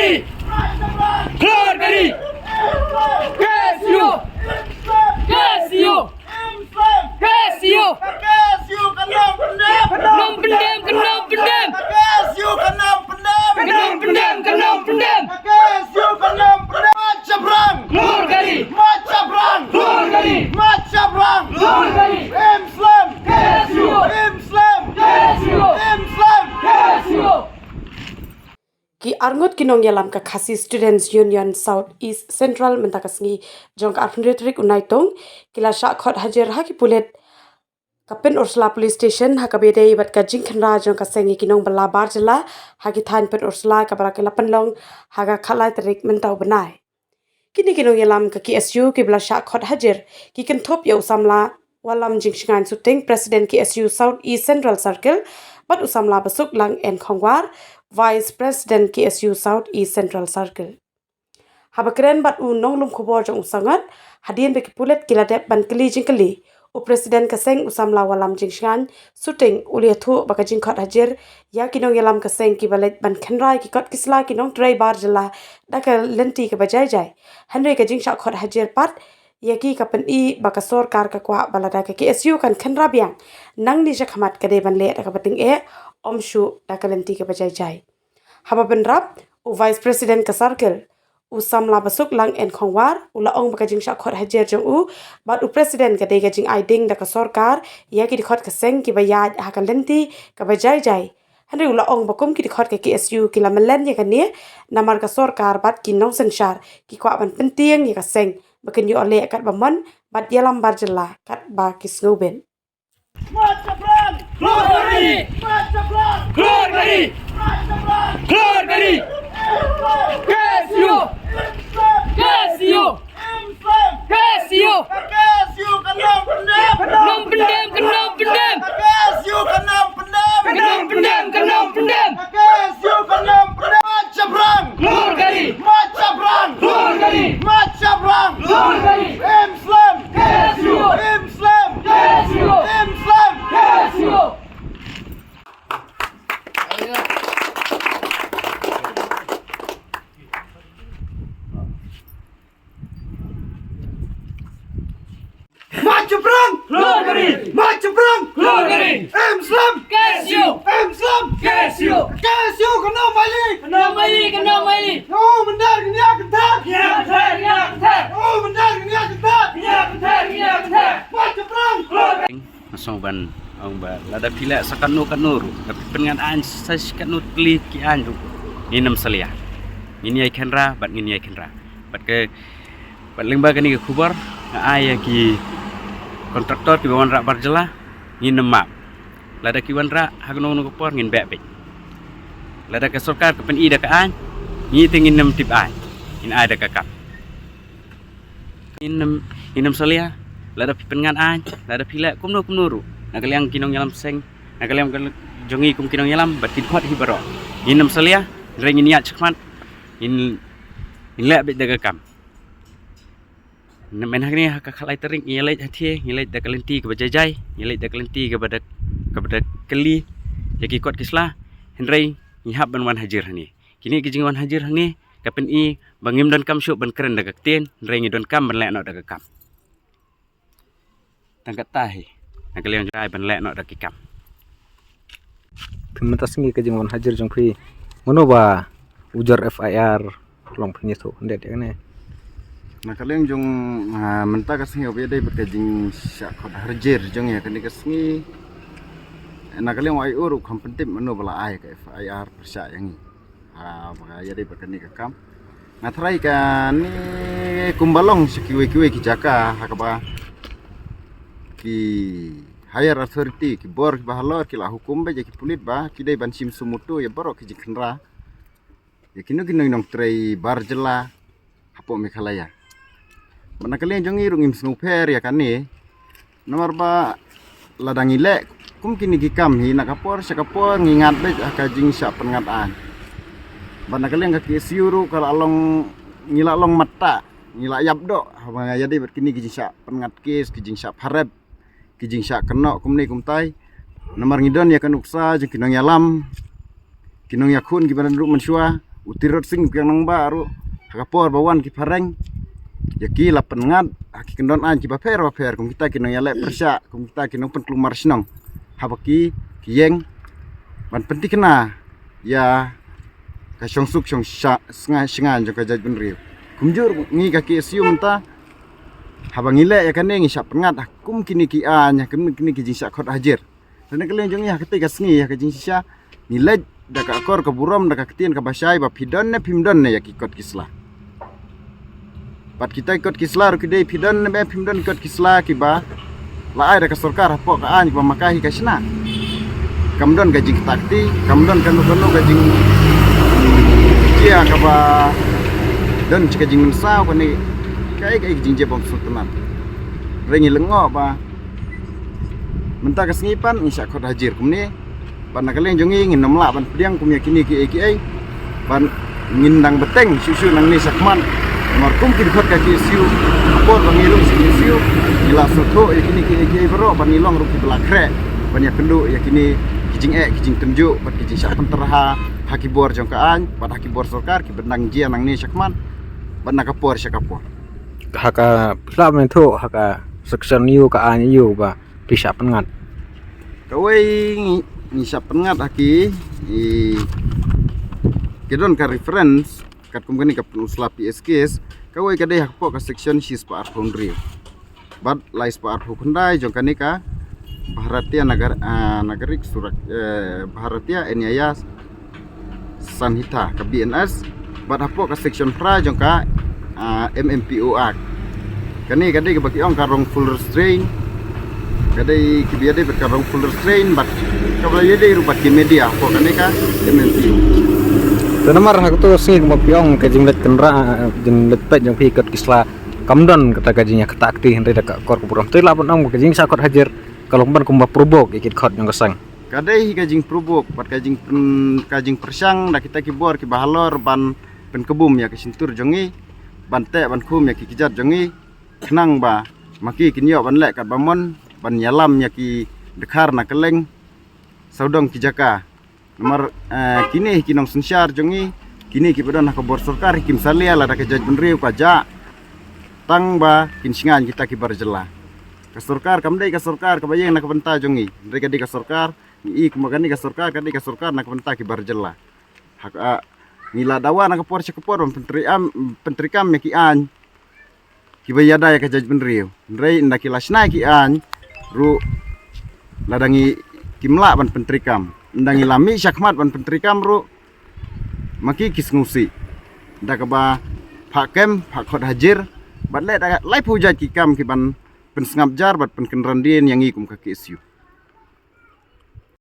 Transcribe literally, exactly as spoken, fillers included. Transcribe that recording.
Khlur ka ri. K S U. K S U. K S U. K S U kan ym pyndem. Kan ym pyndem, kan ym pyndem. K S U kan ym pyndem. Kan ym pyndem, kan ym pyndem. K S U kan ym pyndem. Mach shaprang. Khlur ka ri. Mach shaprang. Khlur ka ri. Mach shaprang. Khlur ka ri. Im slem. K S U. Im slem. K S U. Im slem. K S U. Ki arngut ki nongïalam ka Khasi Students Union South East Central mynta ka sngi jong ka arphew hynriew tarik u Naitung ki la shah khot hajir ha ki pulit ka Pynursla Police Station ha kaba ïadei bad ka jingkhynra jong ka seng ïa ki nongbylla bar jylla ha ki thaiñ Pynursla kaba la ki la pynlong ha ka khatlai tarik mynta u bnai. Kine ki nongïalam ka K S U kiba la shah khot hajir ki kynthup ïa u samla Wallam Jingshngaiñ Suting, President K S U South East Central Circle, bad u samla Basuklang N Khongwar, Vice President K S U South East Central Circle. Haba kren bad u nonglum khubor jong u Sangot, hadien ba ki pulit ki la dep ban kylli jingkylli, u President ka seng u samla Wallam Jingshngaiñ Suting u la ïathuh ba ka jingkhot hajir ïa ki nongïalam ka seng kiba leit ban khynra ïa ki kot ki sla ki nongtrei bar jylla da ka lynti kaba jai jai. Hynrei ka jingshah khot hajir pat ïa ki ka pyni ba ka sorkar ka kwah ba lada ka K S U kan khynra biang nangne shakhmat ka dei ban leh da kaba tyngeh, ym shuh da ka lynti kaba jai jai. Haba bynrap, u Vice President ka Circle, u samla Basuklang N Khongwar, u la ong ba ka jingshah khot hajir jong u bad u President ka dei ka jingai ding da ka sorkar ïa ki dkhot ka seng kiba ïaid ha ka lynti kaba jai jai. Hynrei u la ong ba kum ki dkhot ka K S U ki la mlien ïa kane namar ka sorkar bad ki nongsynshar ki kwah ban pyntieng ïa ka seng ba kin ïoh leh katba mon bad ïalam bar jylla katba ki sngewbit. Mach shaprang! Khlur ka ri! Mach shaprang! Khlur ka ri! Mach shaprang! Khlur ka ri! K S U! K S U! K S U! K S U kan ym pyndem! Kan ym pyndem, kan ym pyndem! K S U kan ym pyndem! Kan ym pyndem, kan ym pyndem! K S U kan ym pyndem! Mach shaprang! Khlur ka ri! Mach shaprang! Khlur ka ri! Mach shaprang! Khlur ka ri! Im slem! K S U! Im slem! K S U! Im slem! K S U! Mach shaprang! Khlur ka ri! Mach shaprang! Khlur ka ri! Im slem! K S U! Im slem! K S U! K S U kan ym ailad! Kan ym ailad! Kan ym ailad! Ïa u mynder kan ïa kynthah! Kan ïa kynthah! Kan ïa kynthah! Ïa u mynder kan ïa kynthah! Kan ïa kynthah! Kan ïa kynthah! Mach shaprang! Khlur ka ri! Nga sngew ban ong ba lada phi leh sa katno katno ruh, lada phi pynngat aiñ sa shi katno tylli ki aiñ ruh, ngin ym salia. Ngin ïai khynra bad ngin ïai khynra. Bad ka, bad lyngba kane ka khubor nga ai ïa ki kontraktor kiba wanrah bar jylla, ngin ym map. Lada ki wanrah ha kano kano ka por ngin beh beit. Lada ka sorkar ka pyni da ka aiñ, ngi te ngin ym tip aiñ, ngin ai da ka kam. Ngin ym, ngin ym salia, lada phi pynngat aiñ, lada phi leh kumno kumno ruh na ka liang ki nongïalam seng, na ka liang ka jong ngi kum ki nongïalam bad ki dkhot hi baroh. Ngin ym salia, hynrei ngin ïaid shakhmat, ngin, ngin leh beit da ka kam. Mynta hangne ha ka khatlai tarik ngi ïa leit ha thied, ngi leit da ka lynti kaba jai jai, ngi leit da ka lynti kaba da, kaba da kylli ïa ki kot ki sla, hynrei ngi hap ban wan hajir hangne. Kine ki jingwan hajir hangne ka pyni ba ngim donkam shuh ban kren da ka ktien, hynrei ngi donkam ban leh noh da ka kam. Tang katta hi, na ka liang jong ngi ban leh noh da ki kam. Te mynta sngi ka jingwan hajir jong phi, mano ba ujor F I R long phi ïathuh khyndiat ïa kane? Na ka liang jong, ah, mynta ka sngi ba ïadei bad ka jingshah khot hajir jong ngi ha kane ka sngi, na ka liang u I O ruh kam pyntip mano ba la ai ka F I R pyrshah ïa ngi. Ha, ba ka ïadei bad kane ka kam. Nga tharai kane kumba long sha kiwei kiwei ki jaka ha kaba ki higher authority, ki bor kiba halor ki la hukum beit ïa ki pulit ba ki dei ban shim suo motu ïa baroh ki jingkhynra ïa kino kino ki nongtrei bar jylla hapoh Meghalaya. Bad na ka liang jong ngi ruh ngim sngewpher ïa kane. Namar ba lada ngi leh kum kine ki kam hi, na ka por sha ka por ngi ngat beit ha ka jingshah pynngat aiñ. Bad na ka liang ka K S U ruh ka la long, ngi la long matta, ngi la ïap doh haba ïadei bad kine ki jingshah pynngat kes, ki jingshah pharep, ki jingshah kynnoh kumne kumtai. Namar ngi don ïa ka nuksa jong ki nongïalam, ki nongïakhun kiba don ruh mynshuwa. u Tirot Sing Kiang Nangbah ruh ha ka por ba wan ki phareng ïa ki la pynngat ha ki kyndon aiñ kiba pher ba pher, kum kita ki nongïaleh pyrshah, kum kita ki nongpynkulmar shnong, haba ki ki ïeng ban pynthikna ïa ka shongsuk shong sha- snga- shngain jong ka jaitbynriew. Kumjuh ngi ka K S U mynta, haba ngi leh ïa kane ngi shah pynngat ha kum kine ki aiñ, ha kum kine ki jingshah khot hajir. Te na ka liang jong ngi ha katei ka sngi ha ka jingshisha ngi leit da ka akor ka burom, da ka ktien kaba shai ba phi don ne phim don ne ïa ki kot ki sla. Bad kita ki kot ki sla ruh ki dei, phi don ne phim don ki kot ki sla kiba la ai da ka sorkar hapoh ka aiñ kaba ma ka hi ka shna. Kam don ka jingktakti, kam don kano kano ka jingjia kaba don ka jingmynsaw kane kaei kaei ka jingjia bym sngewtynnat. Hynrei ngi lyngngoh ba mynta ka sngi pat ngi shah khot hajir kumne. Bad na ka liang jong ngi ngin ym lah ban pdiang kum ïa kine kiei kiei. Bad ngin dang bteng shuh shuh nangne shakhmat. Namar kum ki dkhot ka K S U, ka por ba ngi rung sha K S U, ngi la sngewthuh ïa kine kiei kiei baroh, bad ngi long ruh kiba la khreh ban ïakynduh ïa kine ki jingeh ki jingtynjuh bad ki jingshah pynterha ha ki bor jong ka aiñ bad ha ki bor sorkar kiba dang jia nangne shakhmat bad na ka por sha ka por. Ha ka phi lah ban ïathuh ha ka section aiu, ka aiñ aiu ba phi shah pynngat? Kawei ngi- ngi shah pynngat ha ki, i, ki don ka reference katkum kane ka Pynursla P S case. Kawei ka dei hapoh ka section shispah arphew hynriew bad laispah arphew khyndai jong kane ka Bharatiya Nagar- ah, Nagarik Surak- eh, Bharatiya Nyaya Sanhita, ka B N S, bad hapoh ka section phra jong ka, ah, M M P O Act. Kane ka dei kaba ki ong ka wrongful restraint. Ka dei kiba ïadei bad ka wrongful restraint bad kaba ïadei ruh bad ki media hapoh kane ka M M P O. Te namar ha kato ka sngi kumba phi ong ka jingleit kynrad, jingleit peit jong phi ïa ki kot ki sla kam don kata ka jingïaktakti, hynrei da ka akor ka burom. Te lah ban ong ba ka jingshah khot hajir ka long ban kumba provoke ïa ki dkhot jong ka seng. Ka dei hi ka jingprovoke bad ka jingpyn- ka jingpyrshang da kita ki bor kiba halor ban pynkbum ïa ka shyntur jong ngi, ban teh ban khum ïa ki kjat jong ngi, khnang ba ma ki kin ïoh ban leh katba mon, ban ïalam ïa ki dkhar na kylleng sawdong ki jaka. Namar, eh, kine hi ki nongsynshar jong ngi, kine kiba don ha ka bor sorkar hi kim salia lada ka jaitbynriew ka jah tang ba kin shngaiñ kita ki bar jylla. Ka sorkar kam dei ka sorkar kaba ïeng na ka bynta jong ngi, hynrei ka dei ka sorkar, ngi i kumba kane ka sorkar ka dei ka sorkar na ka bynta ki bar jylla. Ha ka, ah, ngi la dawa na ka por sha ka por ban pyntreikam, pyntreikam ïa ki aiñ kiba ïada ïa ka jaitbynriew. Hynrei ynda ki la shna ïa ki aiñ ruh, lada ngi, kim lah ban pyntreikam, ynda ngi la mih shakhmat ban pyntreikam ruh, ma ki ki sngewsih da kaba phah kem, phah khot hajir, bad leh da laiphew jait ki kam ki ban pynsngap jar bad pynkynran dien ïa ngi kum ka K S U.